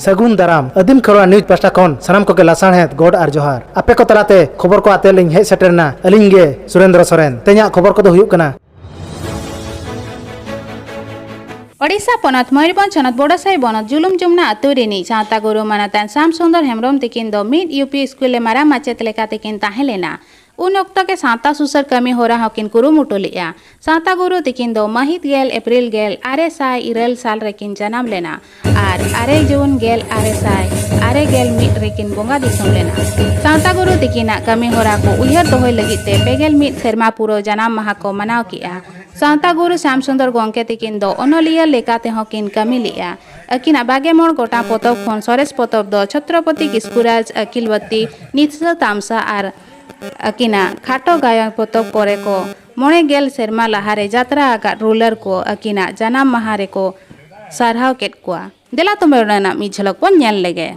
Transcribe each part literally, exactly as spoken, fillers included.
ᱥᱟᱹᱜᱩᱱ ᱫᱟᱨᱟᱢ᱾ ᱟᱹᱫᱤᱢ ᱠᱷᱮᱨᱣᱟᱲ ᱱᱤᱭᱩᱡᱽ ᱯᱟᱦᱴᱟ ᱠᱷᱚᱱ ᱥᱟᱱᱟᱢ ᱠᱚᱜᱮ ᱞᱟᱥᱟᱲᱦᱮᱫ ᱜᱚᱰ ᱟᱨ ᱡᱚᱦᱟᱨ᱾ ᱟᱯᱮ ᱠᱚ ᱛᱟᱞᱟᱛᱮ ᱠᱷᱚᱵᱚᱨ ᱠᱚ ᱟᱛᱮ ᱞᱤᱧ ᱦᱮᱡ ᱥᱮᱴᱮᱨ ᱮᱱᱟ ᱟᱹᱞᱤᱧ ᱜᱮ ᱥᱩᱨᱮᱱᱫᱨᱚ ᱥᱚᱨᱮᱱ᱾ ᱛᱮᱦᱮᱧᱟᱜ ᱠᱷᱚᱵᱚᱨ ᱠᱚᱫᱚ ᱦᱩᱭᱩᱜ ᱠᱟᱱᱟ᱾ ᱳᱰᱤᱥᱟ ᱯᱚᱱᱚᱛ ᱢᱚᱭᱩᱨᱵᱷᱚᱸᱡᱽ ᱦᱚᱱᱚᱛ ᱵᱚᱰᱚᱥᱟᱭ ᱵᱚᱱᱚᱛ ᱡᱩᱞᱩᱢ ᱡᱩᱢᱱᱟ ᱟᱹᱛᱩ ᱨᱤᱱᱤᱡ ᱥᱟᱶᱛᱟ ᱜᱩᱨᱩ ᱢᱟᱱᱚᱛᱟᱱ ᱥᱟᱢ ᱥᱩᱱᱫᱚᱨ ᱦᱮᱢᱵᱨᱚᱢ ᱛᱤᱠᱤᱱ ᱫᱚ ᱢᱤᱫ ᱭᱩ ᱯᱤ ᱥᱠᱩᱞ ᱨᱮ ᱢᱟᱨᱟᱝ ᱢᱟᱪᱮᱛ ᱞᱮᱠᱟ ᱛᱮᱠᱤᱱ ᱛᱟᱦᱮᱸ ᱞᱮᱱᱟ᱾ ᱩᱱ ᱚᱠᱛᱚ ᱜᱮ ᱥᱟᱶᱛᱟ ᱥᱩᱥᱟᱹᱨ ᱠᱟᱹᱢᱤ ᱦᱚᱨᱟ ᱦᱚᱸᱠᱤᱱ ᱠᱩᱨᱩᱢᱩᱴᱩ ᱞᱮᱫᱼᱟ᱾ ᱥᱟᱶᱛᱟ ᱜᱩᱨᱩ ᱛᱤᱠᱤᱱ ᱫᱚ ᱢᱟᱹᱦᱤᱛ ᱜᱮᱞ ᱮᱯᱨᱤᱞ ᱜᱮᱞ ᱟᱨᱮ ᱥᱟᱭ ᱤᱨᱟᱹᱞ ᱥᱟᱞ ᱨᱮᱠᱤᱱ ᱡᱟᱱᱟᱢ ᱞᱮᱱᱟ ᱟᱨ ᱟᱨᱮ ᱡᱩᱱ ᱜᱮᱞ ᱟᱨᱮ ᱥᱟᱭ ᱟᱨᱮ ᱜᱮᱞ ᱢᱤᱫ ᱨᱮᱠᱤᱱ ᱵᱚᱸᱜᱟ ᱫᱤᱥᱚᱢ ᱞᱮᱱᱟ᱾ ᱥᱟᱶᱛᱟ ᱜᱩᱨᱩ ᱛᱤᱠᱤᱱᱟᱜ ᱠᱟᱹᱢᱤ ᱦᱚᱨᱟ ᱠᱚ ᱩᱭᱦᱟᱹᱨ ᱫᱚᱦᱚᱭ ᱞᱟᱹᱜᱤᱫ ᱛᱮ ᱯᱮ ᱜᱮᱞ ᱢᱤᱫ ᱥᱮᱨᱢᱟ ᱯᱩᱨᱟᱹᱣ ᱡᱟᱱᱟᱢ ᱢᱟᱦᱟ ᱠᱚ ᱢᱟᱱᱟᱣ ᱠᱮᱫᱼᱟ᱾ ᱥᱟᱶᱛᱟ ᱜᱩᱨᱩ ᱥᱟᱢ ᱥᱩᱱᱫᱚᱨ ᱜᱚᱢᱠᱮ ᱛᱤᱠᱤᱱ ᱫᱚ ᱚᱱᱚᱞᱤᱭᱟᱹ ᱞᱮᱠᱟ ᱛᱮᱦᱚᱸ ᱠᱤᱱ ᱠᱟᱹᱢᱤ ᱞᱮᱫᱼᱟ᱾ ᱟᱹᱠᱤᱱᱟᱜ ᱵᱟᱜᱮ ᱢᱚᱬ ᱜᱚᱴᱟᱝ ᱯᱚᱛᱚᱵ ᱠᱷᱚᱱ ᱥᱚᱨᱮᱥ ᱯᱚᱛᱚᱵ ᱫᱚ ᱪᱷᱚᱛᱨᱚᱯᱚᱛᱤ ᱠᱤᱥᱠᱩᱨᱟᱡᱽ, ᱟᱹᱠᱤᱞᱵᱟᱹᱛᱤ, ᱱᱤᱥᱥᱟᱹ ᱛᱟᱢᱥᱟ ᱟᱨ ᱟᱹᱠᱤᱱᱟᱜ ᱠᱷᱟᱴᱚ ᱜᱟᱭᱟᱱ ᱯᱚᱛᱚᱵ ᱠᱚᱨᱮ ᱠᱚ ᱢᱚᱬᱮ ᱜᱮᱞ ᱥᱮᱨᱢᱟ ᱞᱟᱦᱟᱨᱮ ᱡᱟᱛᱨᱟ ᱟᱠᱟᱫ ᱨᱩᱞᱟᱨ ᱠᱚ ᱟᱹᱠᱤᱱᱟᱜ ᱡᱟᱱᱟᱢ ᱢᱟᱦᱟ ᱨᱮᱠᱚ ᱥᱟᱨᱦᱟᱣ ᱠᱮᱫ ᱠᱚᱣᱟ᱾ ᱫᱮᱞᱟ ᱛᱚᱵᱮ ᱚᱱᱟ ᱨᱮᱱᱟᱜ ᱢᱤᱫ ᱡᱷᱞᱚᱠ ᱵᱚᱱ ᱧᱮᱞ ᱞᱮᱜᱮ᱾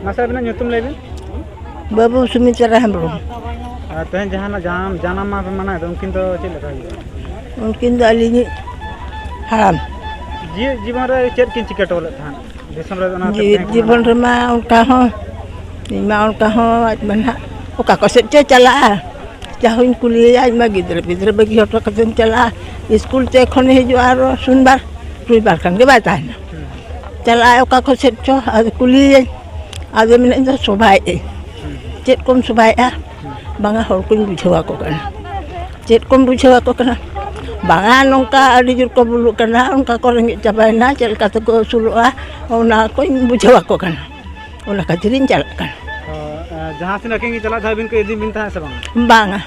ᱢᱟᱥᱮ ᱟᱹᱵᱤᱱᱟᱜ ᱧᱩᱛᱩᱢ ᱞᱟᱹᱭ ᱵᱤᱱ᱾ ᱵᱟᱹᱵᱩ ᱥᱩᱢᱤᱛᱨᱟ ᱦᱮᱢᱵᱨᱚᱢ᱾ ᱟᱨ ᱛᱮᱦᱮᱧ ᱡᱟᱦᱟᱱᱟᱜ ᱡᱟᱱᱟᱢ, ᱡᱟᱱᱟᱢ ᱢᱟᱦᱟ ᱯᱮ ᱢᱟᱱᱟᱣᱮᱫ ᱫᱚ, ᱩᱱᱠᱤᱱ ᱫᱚ ᱪᱮᱫ ᱞᱮᱠᱟ ᱦᱩᱭᱩᱜᱼᱟ? ᱩᱱᱠᱤᱱ ᱫᱚ ᱟᱹᱞᱤᱧᱤᱡ ᱦᱟᱲᱟᱢ᱾ ᱡᱤᱭᱮᱫ ᱡᱤᱵᱚᱱ ᱨᱮ ᱪᱮᱫ ᱠᱤᱱ ᱪᱤᱠᱟᱹ ᱦᱚᱴᱚ ᱞᱮᱫ ᱛᱟᱦᱮᱸᱫ ᱫᱤᱥᱚᱢ ᱨᱮ? ᱚᱱᱟ ᱡᱤᱭᱮᱫ ᱛᱮᱦᱮᱧ ᱡᱤᱵᱚᱱ ᱢᱟᱱᱟᱣ᱾ ᱨᱮᱢᱟ ᱚᱱᱠᱟ ᱦᱚᱸ, ᱤᱧ ᱢᱟ ᱚᱱᱠᱟ ᱦᱚᱸ ᱟᱡ ᱢᱟ ᱱᱟᱦᱟᱜ ᱚᱠᱟ ᱠᱚ ᱥᱮᱫ ᱪᱚᱭ ᱪᱟᱞᱟᱜᱼᱟ᱾ ᱡᱟ ᱦᱚᱸᱧ ᱠᱩᱞᱤᱭᱮᱭᱟ, ᱟᱡ ᱢᱟ ᱜᱤᱫᱽᱨᱟᱹ ᱯᱤᱫᱽᱨᱟᱹ ᱵᱟᱹᱜᱤ ᱦᱚᱴᱚ ᱠᱟᱛᱮᱢ ᱪᱟᱞᱟᱜᱼᱟ᱾ ᱥᱠᱩᱞ ᱛᱮ ᱠᱷᱚᱱᱮ ᱦᱤᱡᱩᱜᱼᱟ ᱟᱨᱚ ᱥᱚᱱᱤᱵᱟᱨ, ᱨᱚᱵᱤᱵᱟᱨ ᱠᱷᱟᱱ ᱜᱮ ᱵᱟᱭ ᱛᱟᱦᱮᱱᱟ᱾ ᱪᱟᱞᱟᱜᱼᱟᱭ ᱚᱠᱟ ᱠᱚ ᱥᱮᱫ ᱪᱚ, ᱟᱫᱚ ᱠᱩᱞᱤᱭᱮᱭᱟᱹᱧ᱾ ᱟᱫᱚ ᱢᱮᱱᱟ, "ᱤᱧ ᱫᱚ ᱥᱚᱵᱷᱟᱭᱮᱫ ᱟᱹᱧ, ᱪᱮᱫ ᱠᱚᱢ ᱥᱚᱵᱷᱟᱭᱮᱫᱼᱟ?" "ᱵᱟᱝᱟ, ᱦᱚᱲ ᱠᱚᱧ ᱵᱩᱡᱷᱟᱹᱣ ᱟᱠᱚ ᱠᱟᱱᱟ᱾" "ᱪᱮᱫ ᱠᱚᱢ ᱵᱩᱡᱷᱟᱹᱣ ᱟᱠᱚ ᱠᱟᱱᱟ?" ᱵᱟᱝᱟ, ᱱᱚᱝᱠᱟ ᱟᱹᱰᱤ ᱡᱳᱨ ᱠᱚ ᱵᱩᱞᱩᱜ ᱠᱟᱱᱟ, ᱚᱱᱠᱟ ᱠᱚ ᱨᱮᱸᱜᱮᱡ ᱪᱟᱵᱟᱭᱮᱱᱟ, ᱪᱮᱫ ᱞᱮᱠᱟ ᱛᱮᱠᱚ ᱟᱹᱥᱩᱞᱚᱜᱼᱟ, ᱚᱱᱟ ᱠᱚᱧ ᱵᱩᱡᱷᱟᱹᱣ ᱟᱠᱚ ᱠᱟᱱᱟ, ᱚᱱᱟ ᱠᱷᱟᱹᱛᱤᱨᱤᱧ ᱪᱟᱞᱟᱜ ᱠᱟᱱᱟ᱾ ᱛᱚ, ᱮ, ᱡᱟᱦᱟᱸ ᱥᱮᱱ ᱟᱹᱠᱤᱱ ᱠᱤᱱ ᱪᱟᱞᱟᱜ ᱫᱷᱟᱹᱵᱤᱡ ᱵᱤᱱ ᱠᱚ ᱤᱫᱤ ᱵᱤᱱ ᱛᱟᱦᱮᱸᱫ ᱥᱮ ᱵᱟᱝᱟ? ᱵᱟᱝᱟ,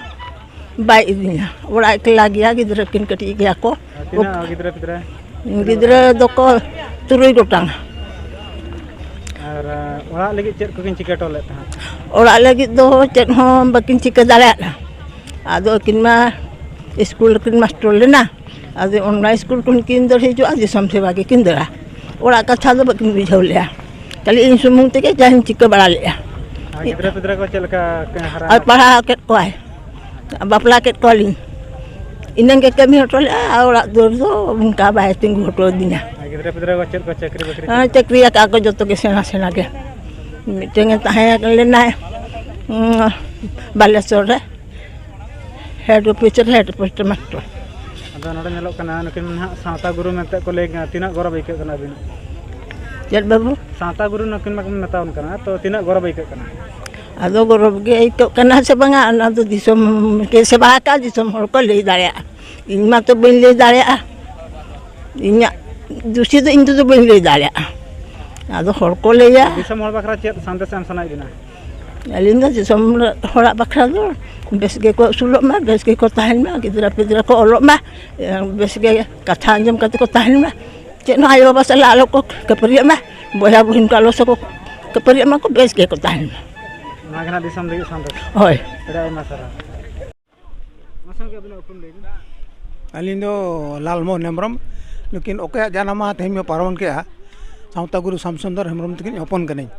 ᱵᱟᱭ ᱤᱫᱤᱧᱟ, ᱚᱲᱟᱜ ᱮᱠᱞᱟ ᱜᱮᱭᱟ, ᱜᱤᱫᱽᱨᱟᱹ ᱠᱤᱱ ᱠᱟᱹᱴᱤᱡ ᱜᱮᱭᱟ ᱠᱚ᱾ ᱟᱨ ᱛᱤᱱᱟᱹᱜ ᱜᱤᱫᱽᱨᱟᱹ ᱯᱤᱫᱽᱨᱟᱹ? ᱜᱤᱫᱽᱨᱟᱹ ᱫᱚᱠᱚ ᱛᱩᱨᱩᱭ ᱜᱚᱴᱟᱝ᱾ ᱟᱨ, ᱮ, ᱚᱲᱟᱜ ᱞᱟᱹᱜᱤᱫ ᱪᱮᱫ ᱠᱚᱠᱤᱱ ᱪᱤᱠᱟᱹ ᱦᱚᱴᱚ ᱞᱮᱫ ᱛᱟᱦᱮᱸᱫ? ᱚᱲᱟᱜ ᱞᱟᱹᱜᱤᱫ ᱫᱚ ᱪᱮᱫ ᱦᱚᱸ ᱵᱟᱹᱠᱤᱱ ᱪᱤᱠᱟᱹ ᱫᱟᱲᱮᱭᱟᱜᱼᱟ᱾ ᱟᱫᱚ ᱟᱹᱠᱤᱱ ᱢᱟ ᱥᱠᱩᱞ ᱨᱮᱠᱤᱱ ᱢᱟᱥᱴᱚᱨ ᱞᱮᱱᱟ, ᱟᱫᱚ ᱚᱱᱟ ᱥᱠᱩᱞ ᱠᱷᱚᱱ ᱠᱤᱱ ᱫᱟᱹᱲ ᱦᱤᱡᱩᱜᱼᱟ, ᱫᱤᱥᱚᱢ ᱥᱮᱵᱟ ᱜᱮᱠᱤᱱ ᱫᱟᱹᱲᱟ᱾ ᱚᱲᱟᱜ ᱠᱟᱛᱷᱟ ᱫᱚ ᱵᱟᱹᱠᱤᱱ ᱵᱩᱡᱷᱟᱹᱣ ᱞᱮᱜᱼᱟ, ᱠᱷᱟᱹᱞᱤ ᱤᱧ ᱥᱩᱢᱩᱝ ᱛᱮᱜᱮ ᱡᱟᱦᱟᱸᱧ ᱪᱤᱠᱟᱹ ᱵᱟᱲᱟ ᱞᱮᱜᱼᱟ᱾ ᱟᱨ ᱜᱤᱫᱽᱨᱟᱹ ᱯᱤᱫᱽᱨᱟᱹ ᱠᱚ ᱪᱮᱫ ᱞᱮᱠᱟ ᱠᱤᱱ ᱦᱟᱨᱟ ᱟᱨ ᱟᱠᱟᱱᱟ? ᱯᱟᱲᱦᱟᱣ ᱠᱮᱫ ᱠᱚᱣᱟᱭ, ᱵᱟᱯᱞᱟ ᱠᱮᱫ ᱠᱚᱣᱟᱞᱤᱧ, ᱤᱱᱟᱹᱝ ᱜᱮ ᱠᱟᱹᱢᱤ ᱦᱚᱴᱚ ᱞᱮᱜᱼᱟ, ᱟᱨ ᱚᱲᱟᱜ ᱫᱩᱣᱟᱹᱨ ᱫᱚ ᱚᱱᱠᱟ ᱵᱟᱭ ᱛᱤᱸᱜᱩ ᱦᱚᱴᱚ ᱟᱹᱫᱤᱧᱟ᱾ ᱟᱨ ᱜᱤᱫᱽᱨᱟᱹ ᱯᱤᱫᱽᱨᱟᱹ ᱠᱚ ᱪᱮᱫ ᱠᱚ ᱪᱟᱹᱠᱨᱤ ᱵᱟᱹᱠᱨᱤ ᱠᱚ? ᱦᱮᱸ, ᱪᱟᱹᱠᱨᱤ ᱟᱠᱟᱫ ᱠᱚ ᱡᱚᱛᱚ ᱜᱮ ᱥᱮᱬᱟ ᱥᱮᱬᱟ ᱜᱮ᱾ ᱢᱤᱫᱴᱮᱱ ᱮ ᱛᱟᱦᱮᱸ ᱞᱮᱱᱟᱭ, ᱩᱸ, ᱵᱟᱞᱮᱥᱚᱨ ᱨᱮ᱾ ᱦᱮᱰ ᱚᱯᱷᱤᱥ ᱨᱮ, ᱦᱮᱰ ᱚᱯᱷᱤᱥ ᱨᱮ ᱢᱟᱥᱴᱚᱨ᱾ ᱟᱫᱚ ᱱᱚᱰᱮ ᱧᱮᱞᱚᱜ ᱠᱟᱱᱟ, ᱱᱩᱠᱤᱱ ᱢᱟ ᱱᱟᱦᱟᱜ ᱥᱟᱶᱛᱟ ᱜᱩᱨᱩ ᱢᱮᱱᱛᱮ ᱠᱚ ᱞᱟᱹᱭ ᱠᱟᱱᱟ, ᱛᱤᱱᱟᱹᱜ ᱜᱚᱨᱚᱵᱽ ᱟᱹᱭᱠᱟᱹᱜ ᱠᱟᱱᱟ ᱟᱹᱵᱤᱱᱟᱜ? ᱪᱮᱫ ᱵᱟᱹᱵᱩ? ᱥᱟᱶᱛᱟ ᱜᱩᱨᱩ ᱱᱩᱠᱤᱱ ᱢᱟᱠᱚ ᱢᱮᱛᱟᱣᱟᱱ ᱠᱟᱱᱟ, ᱛᱚ ᱛᱤᱱᱟᱹᱜ ᱜᱚᱨᱚᱵᱽ ᱟᱹᱭᱠᱟᱹᱜ ᱠᱟᱱᱟ? ᱟᱫᱚ ᱜᱚᱨᱚᱵᱽ ᱜᱮ ᱟᱹᱭᱠᱟᱹᱜ ᱠᱟᱱᱟ ᱥᱮ ᱵᱟᱝᱟ, ᱚᱱᱟ ᱫᱚ ᱫᱤᱥᱚᱢ ᱜᱮ ᱥᱮᱵᱟ ᱟᱠᱟᱫ, ᱫᱤᱥᱚᱢ ᱦᱚᱲ ᱠᱚ ᱞᱟᱹᱭ ᱫᱟᱲᱮᱭᱟᱜᱼᱟ᱾ ᱤᱧ ᱢᱟᱛᱚ ᱵᱟᱹᱧ ᱞᱟᱹᱭ ᱫᱟᱲᱮᱭᱟᱜᱼᱟ, ᱤᱧᱟᱹᱜ ᱫᱩᱥᱤ ᱫᱚ ᱤᱧ ᱛᱮᱫᱚ ᱵᱟᱹᱧ ᱞᱟᱹᱭ ᱫᱟᱲᱮᱭᱟᱜᱼᱟ᱾ ᱟᱫᱚ ᱦᱚᱲ ᱠᱚ ᱞᱟᱹᱭᱟ᱾ ᱫᱤᱥᱚᱢ ᱦᱚᱲ ᱵᱟᱠᱷᱨᱟ ᱪᱮᱫ ᱥᱟᱸᱫᱮᱥ ᱮᱢ ᱥᱟᱱᱟᱭᱮᱫ ᱵᱤᱱᱟ? ᱟᱹᱞᱤᱧ ᱫᱚ ᱫᱤᱥᱚᱢ ᱦᱚᱲᱟᱜ ᱵᱟᱠᱷᱨᱟ ᱫᱚ ᱵᱮᱥ ᱜᱮᱠᱚ ᱟᱹᱥᱩᱞᱚᱜ ᱢᱟ, ᱵᱮᱥ ᱜᱮᱠᱚ ᱛᱟᱦᱮᱱ ᱢᱟ, ᱜᱤᱫᱽᱨᱟᱹ ᱯᱤᱫᱽᱨᱟᱹ ᱠᱚ ᱚᱞᱚᱜ ᱢᱟ, ᱵᱮᱥ ᱜᱮ ᱠᱟᱛᱷᱟ ᱟᱸᱡᱚᱢ ᱠᱟᱛᱮ ᱠᱚ ᱛᱟᱦᱮᱱ ᱢᱟ, ᱪᱮᱫ ᱦᱚᱸ ᱟᱭᱳ ᱵᱟᱵᱟ ᱥᱟᱞᱟᱜ ᱟᱞᱚ ᱠᱚ ᱠᱷᱟᱹᱯᱟᱹᱨᱤᱭᱟᱜ ᱢᱟ, ᱵᱚᱭᱦᱟ ᱵᱩᱦᱤᱱ ᱠᱚ ᱟᱞᱚ ᱥᱮ ᱠᱚ ᱠᱷᱟᱹᱯᱟᱹᱨᱤᱭᱟᱜ ᱢᱟ ᱠᱚ, ᱵᱮᱥ ᱜᱮᱠᱚ ᱛᱟᱦᱮᱱ ᱢᱟ᱾ ᱚᱱᱟ ᱜᱮ ᱱᱟᱜ ᱫᱤᱥᱚᱢ ᱞᱟᱹᱜᱤᱫ ᱥᱟᱸᱫᱮᱥ᱾ ᱦᱳᱭ᱾ ᱟᱹᱰᱤ ᱟᱭᱢᱟ ᱥᱟᱨᱦᱟᱣ᱾ ᱢᱟᱥᱮ ᱜᱚᱢᱠᱮ, ᱟᱹᱵᱤᱱᱟᱜ ᱩᱯᱨᱩᱢ ᱞᱟᱹᱭ ᱵᱤᱱ᱾ ᱟᱹᱞᱤᱧ ᱫᱚ ᱞᱟᱞᱢᱳᱦᱚᱱ ᱦᱮᱢᱵᱨᱚᱢ, ᱞᱮᱠᱤᱱ ᱚᱠᱚᱭᱟᱜ ᱡᱟᱱᱟᱢ ᱢᱟᱦᱟ ᱛᱮᱦᱮᱧ ᱵᱚᱱ ᱯᱟᱨᱚᱢ ᱠᱮᱜᱼᱟ, ᱥᱟᱶᱛᱟ ᱜᱩᱨᱩ ᱥᱟᱢᱥᱩᱱᱫᱚᱨ ᱦᱮᱢᱵᱨᱚᱢ ᱛᱟᱹᱠᱤᱱ ᱦᱚᱯᱚᱱ ᱠᱟᱹᱱᱟᱹᱧ᱾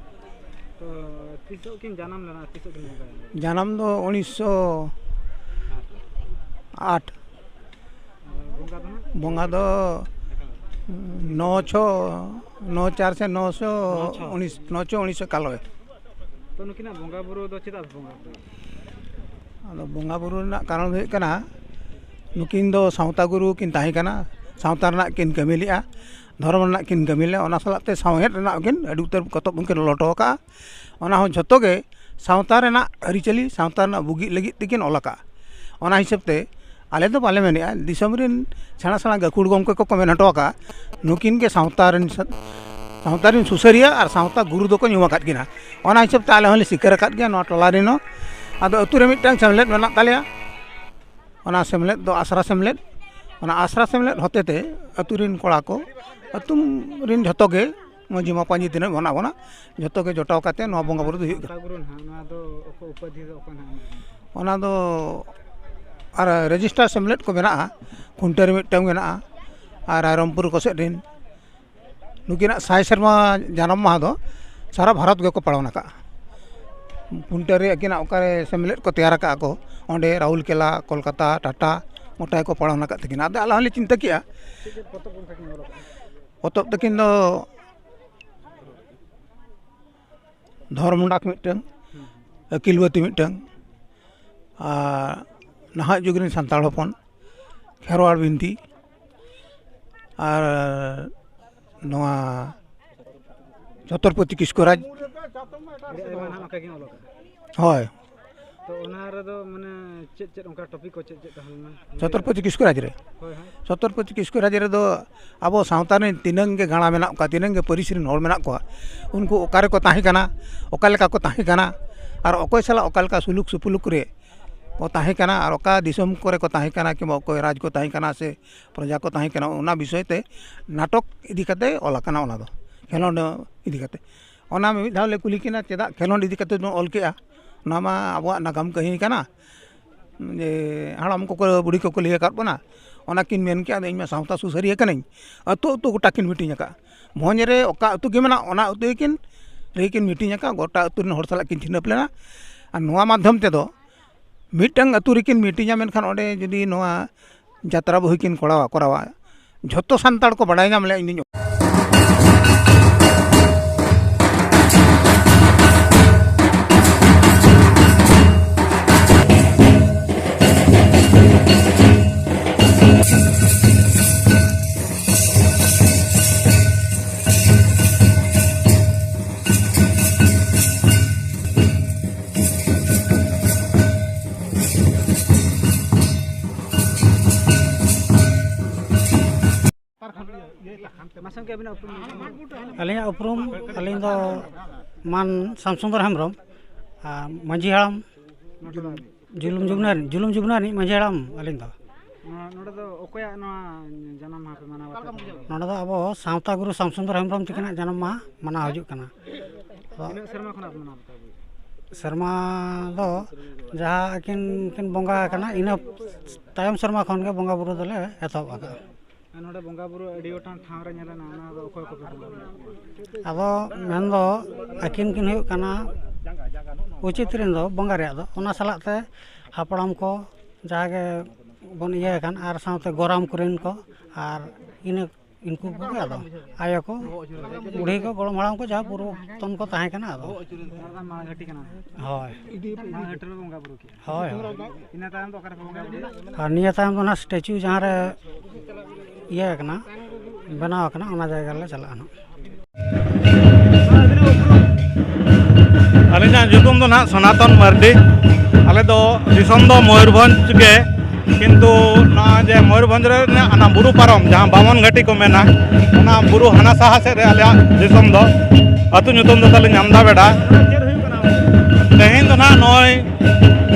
ᱛᱚ, ᱛᱤᱥᱚᱜ ᱠᱤᱱ ᱡᱟᱱᱟᱢ ᱞᱮᱱᱟ, ᱛᱤᱥᱚᱜ ᱠᱤᱱ ᱵᱚᱸᱜᱟᱭᱮᱱᱟ? ᱡᱟᱱᱟᱢ ᱫᱚ ᱩᱱᱤᱥᱥᱚ ᱟᱴ᱾ ᱟᱨ ᱵᱚᱸᱜᱟ ᱫᱚ ᱦᱟᱸᱜ? ᱵᱚᱸᱜᱟ ᱫᱚ ᱱᱚ ᱪᱷᱚ, ᱱᱚ ᱪᱟᱨ ᱥᱮ ᱱᱚ ᱥᱚ ᱱᱚ ᱪᱷᱚ᱾ ᱩᱱᱤᱥ, ᱱᱚ ᱪᱷᱚ ᱩᱱᱤᱥᱥᱚ ᱮᱠᱟᱞᱚᱵᱵᱳᱭ᱾ ᱛᱚ, ᱱᱩᱠᱤᱱᱟᱜ ᱵᱚᱸᱜᱟ ᱵᱩᱨᱩ ᱫᱚ ᱪᱮᱫᱟᱜ ᱯᱮ ᱵᱚᱸᱜᱟ ᱵᱩᱨᱩᱭᱟ? ᱟᱫᱚ ᱵᱚᱸᱜᱟ ᱵᱩᱨᱩ ᱨᱮᱱᱟᱜ ᱠᱟᱨᱚᱱ ᱫᱚ ᱦᱩᱭᱩᱜ ᱠᱟᱱᱟ, ᱱᱩᱠᱤᱱ ᱫᱚ ᱥᱟᱶᱛᱟ ᱜᱩᱨᱩ ᱠᱤᱱ ᱛᱟᱦᱮᱸ ᱠᱟᱱᱟ, ᱥᱟᱶᱛᱟ ᱨᱮᱱᱟᱜ ᱠᱤᱱ ᱠᱟᱹᱢᱤ ᱞᱮᱜᱼᱟ, ᱫᱷᱚᱨᱚᱢ ᱨᱮᱱᱟᱜ ᱠᱤᱱ ᱠᱟᱹᱢᱤ ᱞᱮᱜᱼᱟ, ᱚᱱᱟ ᱥᱟᱞᱟᱜ ᱛᱮ ᱥᱟᱶᱦᱮᱫ ᱨᱮᱱᱟᱜ ᱦᱚᱸ ᱠᱤᱱ ᱟᱹᱰᱤ ᱩᱛᱟᱹᱨ ᱯᱚᱛᱚᱵ ᱦᱚᱸ ᱠᱤᱱ ᱚᱞ ᱦᱚᱴᱚ ᱟᱠᱟᱫᱼᱟ᱾ ᱚᱱᱟ ᱦᱚᱸ ᱡᱷᱚᱛᱚ ᱜᱮ ᱥᱟᱶᱛᱟ ᱨᱮᱱᱟᱜ ᱟᱹᱨᱤᱪᱟᱹᱞᱤ, ᱥᱟᱶᱛᱟ ᱨᱮᱱᱟᱜ ᱵᱩᱜᱤ ᱞᱟᱹᱜᱤᱫ ᱛᱮᱠᱤᱱ ᱚᱞ ᱟᱠᱟᱫᱼᱟ᱾ ᱚᱱᱟ ᱦᱤᱥᱟᱹᱵ ᱛᱮ ᱟᱞᱮ ᱫᱚ ᱵᱟᱞᱮ ᱢᱮᱱᱮᱫᱼᱟ, ᱫᱤᱥᱚᱢ ᱨᱮᱱ ᱥᱮᱬᱟ ᱥᱮᱬᱟ ᱜᱟᱹᱠᱷᱩᱲ ᱜᱚᱢᱠᱮ ᱠᱚᱠᱚ ᱢᱮᱱ ᱦᱚᱴᱚ ᱟᱠᱟᱫᱼᱟ, ᱱᱩᱠᱤᱱ ᱜᱮ ᱥᱟᱶᱛᱟ ᱨᱮᱱ ᱥᱟ-, ᱥᱟᱶᱛᱟ ᱨᱮᱱ ᱥᱩᱥᱟᱹᱨᱤᱭᱟᱹ ᱟᱨ ᱥᱟᱶᱛᱟ ᱜᱩᱨᱩ ᱫᱚᱠᱚ ᱧᱩᱢ ᱟᱠᱟᱫ ᱠᱤᱱᱟ᱾ ᱚᱱᱟ ᱦᱤᱥᱟᱹᱵ ᱛᱮ ᱟᱞᱮ ᱦᱚᱸᱞᱮ ᱥᱤᱠᱟᱹᱨ ᱟᱠᱟᱫ ᱜᱮᱭᱟ ᱱᱚᱣᱟ ᱴᱚᱞᱟ ᱨᱮᱱ ᱦᱚᱸ᱾ ᱟᱫᱚ ᱟᱹᱛᱩ ᱨᱮ ᱢᱤᱫᱴᱟᱝ ᱥᱮᱢᱞᱮᱫ ᱢᱮᱱᱟᱜ ᱛᱟᱞᱮᱭᱟ, ᱚᱱᱟ ᱥᱮᱢᱞᱮᱫ ᱫᱚ ᱟᱥᱨᱟ ᱥᱮᱢᱞᱮᱫ᱾ ᱚᱱᱟ ᱟᱥᱨᱟ ᱥᱮᱢᱞᱮᱫ ᱦᱚᱛᱮ ᱛᱮ ᱟᱹᱛᱩ ᱨᱮᱱ ᱠᱚᱲᱟ ᱠᱚ, ᱟᱹᱛᱩ ᱨᱮᱱ ᱡᱷᱚᱛᱚ ᱜᱮ, ᱢᱟᱹᱡᱷᱤ ᱢᱟᱯᱟᱧᱡᱤ ᱛᱤᱱᱟᱹᱜ ᱢᱮᱱᱟᱜ ᱵᱚᱱᱟ, ᱡᱷᱚᱛᱚ ᱜᱮ ᱡᱚᱴᱟᱣ ᱠᱟᱛᱮ ᱱᱚᱣᱟ ᱵᱚᱸᱜᱟ ᱵᱩᱨᱩ ᱫᱚ ᱦᱩᱭᱩᱜ ᱠᱟᱱᱟ᱾ ᱜᱚᱴᱟ ᱜᱩᱨᱩ ᱱᱟᱦᱟᱜ, ᱱᱚᱣᱟ ᱫᱚ ᱚᱠᱚ ᱩᱯᱟᱫᱷᱤ ᱫᱚ ᱚᱠᱟ ᱱᱟᱦᱟᱜ ᱢᱮᱱᱟᱜᱼᱟ? ᱚᱱᱟ ᱫᱚ ᱟᱨ ᱨᱮᱡᱤᱥᱴᱟᱨ ᱥᱮᱢᱞᱮᱫ ᱠᱚ ᱢᱮᱱᱟᱜᱼᱟ, ᱠᱷᱩᱱᱴᱟᱹ ᱨᱮ ᱢᱤᱫᱴᱟᱝ ᱢᱮᱱᱟᱜᱼᱟ, ᱟᱨ ᱨᱟᱭᱨᱚᱝᱯᱩᱨ ᱠᱚ ᱥᱮᱫ ᱨᱮᱱ᱾ ᱱᱩᱠᱤᱱᱟᱜ ᱥᱟᱭ ᱥᱮᱨᱢᱟ ᱡᱟᱱᱟᱢ ᱢᱟᱦᱟ ᱫᱚ ᱥᱟᱨᱟ ᱵᱷᱟᱨᱚᱛ ᱜᱮᱠᱚ ᱯᱟᱞᱚᱱ ᱟᱠᱟᱫᱼᱟ᱾ ᱠᱷᱩᱱᱴᱟᱹ ᱨᱮ ᱟᱹᱠᱤᱱᱟᱜ ᱚᱠᱟᱨᱮ ᱥᱮᱢᱞᱮᱫ ᱠᱚ ᱛᱮᱭᱟᱨ ᱟᱠᱟᱫᱼᱟ ᱠᱚ, ᱚᱸᱰᱮ ᱨᱟᱦᱩᱞ ᱠᱮᱞᱟ, ᱠᱳᱞᱠᱟᱛᱟ, ᱴᱟᱴᱟ, ᱜᱚᱴᱟ ᱜᱮᱠᱚ ᱯᱟᱞᱚᱱ ᱟᱠᱟᱫ ᱛᱟᱹᱠᱤᱱᱟ᱾ ᱟᱫᱚ ᱟᱞᱮ ᱦᱚᱸᱞᱮ ᱪᱤᱱᱛᱟᱹ ᱠᱮᱜᱼᱟ᱾ ᱪᱮᱫ ᱪᱮᱫ ᱯᱚᱛᱚᱵ ᱚᱱᱠᱟ ᱠᱤᱱ ᱚᱞ ᱟᱠᱟᱫᱼᱟ? ᱯᱚᱛᱚᱵ ᱛᱟᱹᱠᱤᱱ ᱫᱚ ᱫᱷᱚᱨᱚᱢ ᱰᱟᱠ ᱢᱤᱫᱴᱟᱝ, ᱟᱹᱠᱤᱞ ᱵᱟᱹᱛᱤ ᱢᱤᱫᱴᱟᱝ, ᱟᱨ ᱱᱟᱦᱟᱜ ᱡᱩᱜᱽ ᱨᱮᱱ ᱥᱟᱱᱛᱟᱲ ᱦᱚᱯᱚᱱ, ᱠᱷᱮᱨᱣᱟᱲ ᱵᱤᱱᱛᱤ, ᱟᱨ ᱱᱚᱣᱟ ᱪᱷᱚᱛᱨᱚᱯᱚᱛᱤ ᱠᱤᱥᱠᱩᱨᱟᱡᱽ᱾ ᱟᱹᱰᱤ ᱟᱭᱢᱟ ᱱᱟᱦᱟᱜ ᱚᱱᱠᱟ ᱜᱮ ᱚᱞ ᱟᱠᱟᱫᱼᱟ᱾ ᱦᱳᱭ᱾ ᱛᱚ ᱚᱱᱟ ᱨᱮᱫᱚ ᱢᱟᱱᱮ ᱪᱮᱫ ᱪᱮᱫ ᱚᱱᱠᱟ ᱴᱚᱯᱤᱠ ᱠᱚ ᱪᱮᱫ ᱪᱮᱫ ᱛᱟᱦᱮᱸ ᱞᱮᱱᱟ? ᱪᱷᱚᱛᱨᱚᱯᱚᱛᱤ ᱠᱤᱥᱠᱩᱨᱟᱡᱽ ᱨᱮ᱾ ᱦᱳᱭ, ᱦᱳᱭ᱾ ᱪᱷᱚᱛᱨᱚᱯᱚᱛᱤ ᱠᱤᱥᱠᱩᱨᱟᱡᱽ ᱨᱮᱫᱚ ᱟᱵᱚ ᱥᱟᱶᱛᱟ ᱨᱮᱱ ᱛᱤᱱᱟᱹᱝ ᱜᱮ ᱜᱟᱬᱟ ᱢᱮᱱᱟᱜ ᱠᱚᱣᱟ, ᱛᱤᱱᱟᱹᱝ ᱜᱮ ᱯᱟᱹᱨᱤᱥ ᱨᱮᱱ ᱦᱚᱲ ᱢᱮᱱᱟᱜ ᱠᱚᱣᱟ, ᱩᱱᱠᱩ ᱚᱠᱟ ᱨᱮᱠᱚ ᱛᱟᱦᱮᱸ ᱠᱟᱱᱟ, ᱚᱠᱟ ᱞᱮᱠᱟ ᱠᱚ ᱛᱟᱦᱮᱸ ᱠᱟᱱᱟ, ᱟᱨ ᱚᱠᱚᱭ ᱥᱟᱞᱟᱜ ᱚᱠᱟ ᱞᱮᱠᱟ ᱥᱩᱞᱩᱠ ᱥᱩᱯᱩᱞᱩᱠ ᱨᱮ ᱠᱚ ᱛᱟᱦᱮᱸ ᱠᱟᱱᱟ, ᱟᱨ ᱚᱠᱟ ᱫᱤᱥᱚᱢ ᱠᱚᱨᱮ ᱠᱚ ᱛᱟᱦᱮᱸ ᱠᱟᱱᱟ, ᱠᱤᱝᱵᱟ ᱚᱠᱚᱭ ᱨᱟᱡᱽ ᱠᱚ ᱛᱟᱦᱮᱸ ᱠᱟᱱᱟ ᱥᱮ ᱯᱨᱚᱡᱟ ᱠᱚ ᱛᱟᱦᱮᱸ ᱠᱟᱱᱟ, ᱚᱱᱟ ᱵᱤᱥᱚᱭ ᱛᱮ ᱱᱟᱴᱚᱠ ᱤᱫᱤ ᱠᱟᱛᱮ ᱚᱞ ᱟᱠᱟᱱᱟ᱾ ᱚᱱᱟ ᱫᱚ ᱠᱷᱮᱞᱳᱸᱰ ᱤᱫᱤ ᱠᱟᱛᱮ᱾ ᱚᱱᱟ ᱢᱤᱢᱤᱫ ᱫᱷᱟᱣ ᱞᱮ ᱠᱩᱞᱤ ᱠᱤᱱᱟ, "ᱪᱮᱫᱟᱜ ᱠᱷᱮᱞᱳᱸᱰ ᱤᱫᱤ ᱠᱟᱛᱮ ᱵᱚᱱ ᱚᱞ ᱠᱮᱜᱼᱟ? ᱚᱱᱟ ᱢᱟ ᱟᱵᱚᱣᱟᱜ ᱱᱟᱜᱟᱢ ᱠᱟᱹᱦᱱᱤ ᱠᱟᱱᱟ, ᱡᱮ ᱦᱟᱲᱟᱢ ᱠᱚᱠᱚ, ᱵᱩᱲᱦᱤ ᱠᱚᱠᱚ ᱞᱟᱹᱭ ᱟᱠᱟᱫ ᱵᱚᱱᱟ, ᱚᱱᱟ ᱠᱤᱱ ᱢᱮᱱ ᱠᱮᱜᱼᱟ, ᱟᱫᱚ ᱤᱧ ᱢᱟ ᱥᱟᱶᱛᱟ ᱥᱩᱥᱟᱹᱨᱤᱭᱟᱹ ᱠᱟᱹᱱᱟᱹᱧ, ᱟᱹᱛᱩ ᱟᱹᱛᱩ ᱜᱚᱴᱟ ᱠᱤᱱ ᱢᱤᱴᱤᱝ ᱟᱠᱟᱫᱼᱟ᱾ ᱵᱷᱚᱸᱡᱽ ᱨᱮ ᱚᱠᱟ ᱟᱹᱛᱩ ᱜᱮ ᱢᱮᱱᱟᱜ, ᱚᱱᱟ ᱟᱹᱛᱩ ᱜᱮᱠᱤᱱ, ᱨᱮᱠᱤᱱ ᱢᱤᱴᱤᱝ ᱟᱠᱟᱫᱼᱟ, ᱜᱚᱴᱟ ᱟᱹᱛᱩ ᱨᱮᱱ ᱦᱚᱲ ᱥᱟᱞᱟᱜ ᱠᱤᱱ ᱪᱷᱤᱱᱟᱹᱯ ᱞᱮᱱᱟ᱾ ᱟᱨ ᱱᱚᱣᱟ ᱢᱟᱫᱽᱫᱷᱚᱢ ᱛᱮᱫᱚ ᱢᱤᱫᱴᱟᱝ ᱟᱹᱛᱩ ᱨᱮᱠᱤᱱ ᱢᱤᱴᱤᱝᱟ, ᱢᱮᱱᱠᱷᱟᱱ ᱚᱸᱰᱮ ᱡᱩᱫᱤ ᱱᱚᱣᱟ ᱡᱟᱛᱨᱟ ᱵᱳᱦᱤ ᱠᱤᱱ ᱠᱚᱨᱟᱣᱟ, ᱠᱚᱨᱟᱣᱟ, ᱡᱷᱚᱛᱚ ᱥᱟᱱᱛᱟᱲ ᱠᱚ ᱵᱟᱰᱟᱭ ᱧᱟᱢ ᱞᱮᱭᱟ ᱤᱧ ᱫᱩᱧ ᱢᱟᱥᱮ ᱜᱚᱢᱠᱮ ᱟᱹᱵᱤᱱᱟᱜ ᱩᱯᱨᱩᱢ ᱞᱟᱹᱭ ᱛᱟᱵᱚᱱ ᱵᱤᱱ᱾ ᱟᱹᱞᱤᱧᱟᱜ ᱩᱯᱨᱩᱢ, ᱟᱹᱞᱤᱧ ᱫᱚ ᱢᱟᱱ ᱥᱟᱢᱥᱩᱱᱫᱚᱨ ᱦᱮᱢᱵᱨᱚᱢ, ᱟᱨ ᱢᱟᱹᱡᱷᱤ ᱦᱟᱲᱟᱢ ᱡᱩᱞᱩᱢ ᱡᱩᱜᱽᱱᱟ ᱨᱤᱱ, ᱡᱩᱞᱩᱢ ᱡᱩᱜᱽᱱᱟ ᱨᱤᱱᱤᱡ ᱢᱟᱹᱡᱷᱤ ᱦᱟᱲᱟᱢ ᱟᱹᱞᱤᱧ ᱫᱚ᱾ ᱱᱚᱣᱟ, ᱱᱚᱰᱮ ᱫᱚ ᱚᱠᱚᱭᱟᱜ ᱱᱚᱣᱟ ᱡᱟᱱᱟᱢ ᱢᱟᱦᱟ ᱯᱮ ᱢᱟᱱᱟᱣ ᱵᱟᱛᱟᱣ ᱫᱟ? ᱱᱚᱰᱮ ᱫᱚ ᱟᱵᱚ ᱥᱟᱶᱛᱟ ᱜᱩᱨᱩ ᱥᱟᱢᱥᱩᱱᱫᱚᱨ ᱦᱮᱢᱵᱨᱚᱢ ᱛᱤᱠᱤᱱᱟᱜ ᱡᱟᱱᱟᱢ ᱢᱟᱦᱟ ᱢᱟᱱᱟᱣ ᱦᱤᱡᱩᱜ ᱠᱟᱱᱟ᱾ ᱟᱫᱚ ᱛᱤᱱᱟᱹᱜ ᱥᱮᱨᱢᱟ ᱠᱷᱚᱱᱟᱜ ᱯᱮ ᱢᱟᱱᱟᱣ ᱵᱟᱛᱟᱣ ᱟᱹᱜᱩᱭᱮᱫᱟ? ᱥᱮᱨᱢᱟ ᱫᱚ ᱡᱟᱦᱟᱸ ᱟᱹᱠᱤᱱ ᱠᱤᱱ ᱵᱚᱸᱜᱟ ᱟᱠᱟᱱᱟ, ᱤᱱᱟᱹ ᱛᱟᱭᱚᱢ ᱥᱮᱨᱢᱟ ᱠᱷᱚᱱ ᱜᱮ ᱵᱚᱸᱜᱟ ᱵᱩᱨᱩ ᱫᱚᱞᱮ ᱮᱛᱚᱦᱚᱵ ᱟᱠᱟᱫᱼᱟ᱾ ᱟᱨ ᱱᱚᱰᱮ ᱵᱚᱸᱜᱟ ᱵᱩᱨᱩ ᱟᱹᱰᱤ ᱜᱚᱴᱟᱝ ᱴᱷᱟᱶ ᱨᱮ ᱧᱮᱞᱮᱱᱟ, ᱚᱱᱟ ᱫᱚ ᱚᱠᱚᱭ ᱠᱚᱯᱮ ᱵᱚᱸᱜᱟ ᱵᱩᱨᱩ ᱟᱠᱚᱣᱟ? ᱟᱫᱚ ᱢᱮᱱᱫᱚ ᱟᱹᱠᱤᱱ ᱠᱤᱱ ᱦᱩᱭᱩᱜ ᱠᱟᱱᱟ ᱩᱪᱤᱛ ᱨᱮᱱ ᱫᱚ ᱵᱚᱸᱜᱟ ᱨᱮᱭᱟᱜ ᱫᱚ, ᱚᱱᱟ ᱥᱟᱞᱟᱜ ᱛᱮ ᱦᱟᱯᱲᱟᱢ ᱠᱚ ᱡᱟᱦᱟᱸ ᱜᱮ ᱵᱚᱱ ᱤᱭᱟᱹ ᱟᱠᱟᱱ, ᱟᱨ ᱥᱟᱶᱛᱮ ᱜᱚᱨᱟᱢ ᱠᱚᱨᱮᱱ ᱠᱚ, ᱟᱨ ᱤᱱᱟᱹ ᱤᱱᱠᱩ ᱠᱚᱜᱮ ᱟᱫᱚ ᱟᱭᱳ ᱠᱚ, ᱵᱩᱲᱦᱤ ᱠᱚ, ᱜᱚᱲᱚᱢ ᱦᱟᱲᱟᱢ ᱠᱚ ᱡᱟᱦᱟᱸ ᱯᱩᱨᱩᱵᱚᱛᱚᱱ ᱠᱚ ᱛᱟᱦᱮᱸ ᱠᱟᱱᱟ, ᱟᱫᱚ ᱚᱱᱟ ᱫᱚ ᱢᱟᱲᱟᱝ ᱜᱷᱟᱹᱴᱤ ᱠᱟᱱᱟ᱾ ᱦᱳᱭ᱾ ᱢᱟᱲᱟᱝ ᱜᱷᱟᱹᱴᱤ ᱨᱮ ᱵᱚᱸᱜᱟ ᱵᱩᱨᱩ ᱠᱮᱜᱼᱟ᱾ ᱦᱳᱭ, ᱦᱳᱭ᱾ ᱤᱱᱟᱹ ᱛᱟᱭᱚᱢ ᱫᱚ ᱚᱠᱟ ᱨᱮᱯᱮ ᱵᱚᱸᱜᱟ ᱵᱩᱨᱩᱭᱟ? ᱟᱨ ᱱᱤᱭᱟᱹ ᱛᱟᱭᱚᱢ ᱫᱚ ᱚᱱᱟ ᱥᱴᱮᱪᱩ ᱡᱟᱦᱟᱸ ᱨᱮ ᱤᱭᱟᱹ ᱟᱠᱟᱱᱟ, ᱵᱮᱱᱟᱣ ᱟᱠᱟᱱᱟ, ᱚᱱᱟ ᱡᱟᱭᱜᱟ ᱨᱮᱞᱮ ᱪᱟᱞᱟᱜᱼᱟ ᱱᱟᱦᱟᱜ᱾ ᱟᱹᱞᱤᱧᱟᱜ ᱧᱩᱛᱩᱢ ᱫᱚ ᱱᱟᱦᱟᱜ ᱥᱚᱱᱟᱛᱚᱱ ᱢᱟᱨᱰᱤ᱾ ᱟᱞᱮ ᱫᱚ ᱫᱤᱥᱚᱢ ᱫᱚ ᱢᱚᱭᱩᱨᱵᱷᱚᱸᱡᱽ ᱜᱮ, ᱠᱤᱱᱛᱩ ᱱᱚᱣᱟ ᱡᱮ ᱢᱚᱭᱩᱨᱵᱷᱚᱸᱡᱽ ᱨᱮ ᱢᱮᱱᱟᱜ ᱚᱱᱟ ᱵᱩᱨᱩ ᱯᱟᱨᱚᱢ, ᱡᱟᱦᱟᱸ ᱵᱟᱢᱚᱱ ᱜᱷᱟᱹᱴᱤ ᱠᱚ ᱢᱮᱱᱟ, ᱚᱱᱟ ᱵᱩᱨᱩ ᱦᱟᱱᱟ ᱥᱟᱦᱟ ᱥᱮᱫ ᱨᱮ ᱟᱞᱮᱭᱟᱜ ᱫᱤᱥᱚᱢ ᱫᱚ᱾ ᱟᱹᱛᱩ ᱧᱩᱛᱩᱢ ᱫᱚ ᱛᱟᱞᱮ ᱧᱟᱢᱫᱟ ᱵᱮᱰᱟ᱾ ᱛᱮᱦᱮᱧ ᱫᱚ ᱱᱟᱦᱟᱜ ᱱᱚᱜᱼᱚᱭ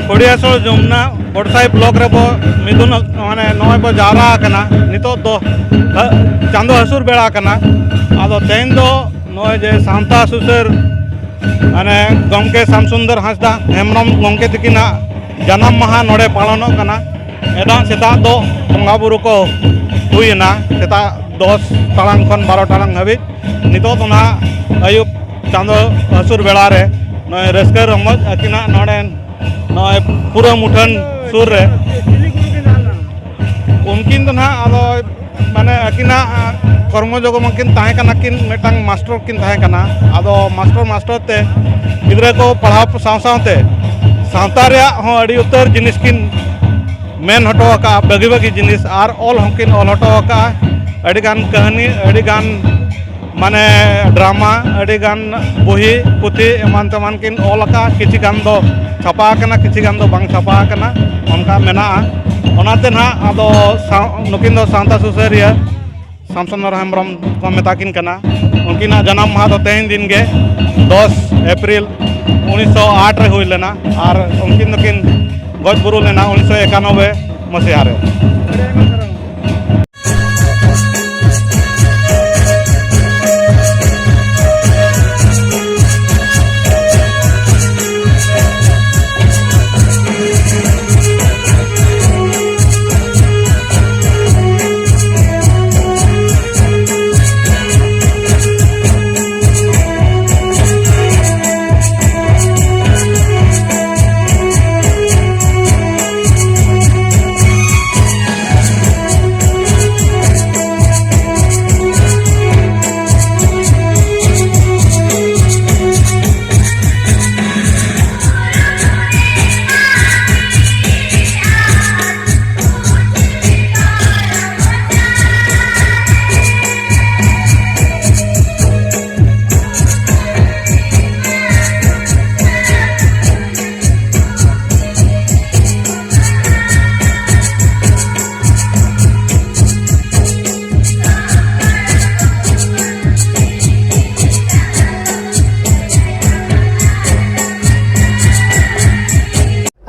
ᱠᱷᱚᱲᱤᱭᱟᱥᱳᱲ ᱡᱚᱢᱩᱱᱟ ᱵᱚᱰᱥᱟᱭ ᱵᱞᱚᱠ ᱨᱮᱵᱚ ᱢᱤᱫᱩᱱ, ᱢᱟᱱᱮ ᱱᱚᱜᱼᱚᱭ ᱵᱚ ᱡᱟᱣᱨᱟ ᱟᱠᱟᱱᱟ᱾ ᱱᱤᱛᱚᱜ ᱫᱚ ᱦᱟ-, ᱪᱟᱸᱫᱚ ᱦᱟᱹᱥᱩᱨ ᱵᱮᱲᱟ ᱠᱟᱱᱟ᱾ ᱟᱫᱚ ᱛᱮᱦᱮᱧ ᱫᱚ ᱱᱚᱜᱼᱚᱭ ᱡᱮ ᱥᱟᱶᱛᱟ ᱥᱩᱥᱟᱹᱨ, ᱢᱟᱱᱮ ᱜᱚᱢᱠᱮ ᱥᱟᱢᱥᱩᱱᱫᱚᱨ ᱦᱟᱸᱥᱫᱟ ᱦᱮᱢᱵᱨᱚᱢ ᱜᱚᱢᱠᱮ ᱛᱤᱠᱤᱱᱟᱜ ᱡᱟᱱᱟᱢ ᱢᱟᱦᱟ ᱱᱚᱰᱮ ᱯᱟᱞᱚᱱᱚᱜ ᱠᱟᱱᱟ᱾ ᱮᱱᱟᱝ ᱥᱮᱛᱟᱜ ᱫᱚ ᱵᱚᱸᱜᱟ ᱵᱩᱨᱩ ᱠᱚ ᱦᱩᱭᱮᱱᱟ, ᱥᱮᱛᱟᱜ ᱫᱚᱥ ᱴᱟᱲᱟᱝ ᱠᱷᱚᱱ ᱵᱟᱨᱚ ᱴᱟᱲᱟᱝ ᱦᱟᱹᱵᱤᱡ᱾ ᱱᱤᱛᱚᱜ ᱫᱚ ᱱᱟᱦᱟᱜ ᱟᱹᱭᱩᱵ ᱪᱟᱸᱫᱚ ᱦᱟᱹᱥᱩᱨ ᱵᱮᱲᱟ ᱨᱮ ᱱᱚᱜᱼᱚᱭ ᱨᱟᱹᱥᱠᱟᱹ ᱨᱚᱢᱚᱡᱽ ᱟᱹᱠᱤᱱᱟᱜ ᱱᱚᱰᱮ ᱱᱚᱜᱼᱚᱭ ᱯᱩᱨᱟᱹ ᱢᱩᱴᱷᱟᱹᱱ ᱥᱩᱨ ᱨᱮ᱾ ᱩᱱᱠᱤᱱ ᱫᱚ ᱱᱟᱦᱟᱜ ᱟᱫᱚ ᱢᱟᱱᱮ ᱟᱹᱠᱤᱱᱟᱜ ᱠᱚᱨᱢᱚ ᱡᱚᱜᱚ ᱢᱟᱠᱤᱱ ᱛᱟᱦᱮᱸ ᱠᱟᱱᱟ, ᱠᱤᱱ ᱢᱤᱫᱴᱟᱝ ᱢᱟᱥᱴᱚᱨ ᱠᱤᱱ ᱛᱟᱦᱮᱸ ᱠᱟᱱᱟ᱾ ᱟᱫᱚ ᱢᱟᱥᱴᱚᱨ ᱢᱟᱥᱴᱚᱨ ᱛᱮ ᱜᱤᱫᱽᱨᱟᱹ ᱠᱚ ᱯᱟᱲᱦᱟᱣ ᱥᱟᱶ ᱥᱟᱶᱛᱮ ᱥᱟᱶᱛᱟ ᱨᱮᱭᱟᱜ ᱦᱚᱸ ᱟᱹᱰᱤ ᱩᱛᱟᱹᱨ ᱡᱤᱱᱤᱥ ᱠᱤᱱ ᱢᱮᱱ ᱦᱚᱴᱚ ᱟᱠᱟᱫᱼᱟ, ᱵᱷᱟᱹᱜᱤ ᱵᱷᱟᱹᱜᱤ ᱡᱤᱱᱤᱥ, ᱟᱨ ᱚᱞ ᱦᱚᱸᱠᱤᱱ ᱚᱞ ᱦᱚᱴᱚ ᱟᱠᱟᱫᱼᱟ᱾ ᱟᱹᱰᱤᱜᱟᱱ ᱠᱟᱹᱦᱱᱤ, ᱟᱹᱰᱤᱜᱟᱱ ᱢᱟᱱᱮ ᱰᱨᱟᱢᱟ, ᱟᱹᱰᱤᱜᱟᱱ ᱵᱩᱦᱤ ᱯᱩᱛᱷᱤ ᱮᱢᱟᱱ ᱛᱮᱢᱟᱱ ᱠᱤᱱ ᱚᱞ ᱟᱠᱟᱫᱼᱟ᱾ ᱠᱤᱪᱷᱤ ᱜᱟᱱ ᱫᱚ ᱪᱷᱟᱯᱟ ᱟᱠᱟᱱᱟ, ᱠᱤᱪᱷᱤ ᱜᱟᱱ ᱫᱚ ᱵᱟᱝ ᱪᱷᱟᱯᱟ ᱟᱠᱟᱱᱟ, ᱚᱱᱠᱟ ᱢᱮᱱᱟᱜᱼᱟ᱾ ᱚᱱᱟᱛᱮ ᱱᱟᱦᱟᱜ ᱟᱫᱚ ᱥᱟᱶ-, ᱱᱩᱠᱤᱱ ᱫᱚ ᱥᱟᱶᱛᱟ ᱥᱩᱥᱟᱹᱨᱤᱭᱟᱹ ᱥᱟᱢᱥᱩᱱᱫᱚᱨ ᱦᱮᱢᱵᱨᱚᱢ ᱠᱚ ᱢᱮᱛᱟ ᱠᱤᱱ ᱠᱟᱱᱟ᱾ ᱩᱱᱠᱤᱱᱟᱜ ᱡᱟᱱᱟᱢ ᱢᱟᱦᱟ ᱫᱚ ᱛᱮᱦᱮᱧ ᱫᱤᱱ ᱜᱮ, ᱫᱚᱥ ᱮᱯᱨᱤᱞ ᱩᱱᱤᱥᱥᱚ ᱟᱴ ᱨᱮ ᱦᱩᱭ ᱞᱮᱱᱟ ᱟᱨ ᱩᱱᱠᱤᱱ ᱫᱚᱠᱤᱱ ᱜᱚᱡ ᱵᱩᱨᱩ ᱞᱮᱱᱟ ᱩᱱᱤᱥᱥᱚ ᱮᱠᱟᱱᱚᱵᱵᱳᱭ ᱢᱟᱥᱤᱦᱟ ᱨᱮ᱾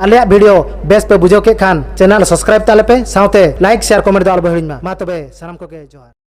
ᱟᱞᱮᱭᱟᱜ video ᱵᱮᱥ ᱯᱮ ᱵᱩᱡᱷᱟᱹᱣ ᱠᱮᱫ ᱠᱷᱟᱱ channel subscribe ᱛᱟᱞᱮ ᱯᱮ, ᱥᱟᱶᱛᱮ like, share, comment ᱫᱚ ᱟᱞᱚ ᱯᱮ ᱦᱤᱲᱤᱧ ᱢᱟ᱾ ᱢᱟ ᱛᱚᱵᱮ ᱥᱟᱱᱟᱢ ᱠᱚᱜᱮ ᱡᱚᱦᱟᱨ᱾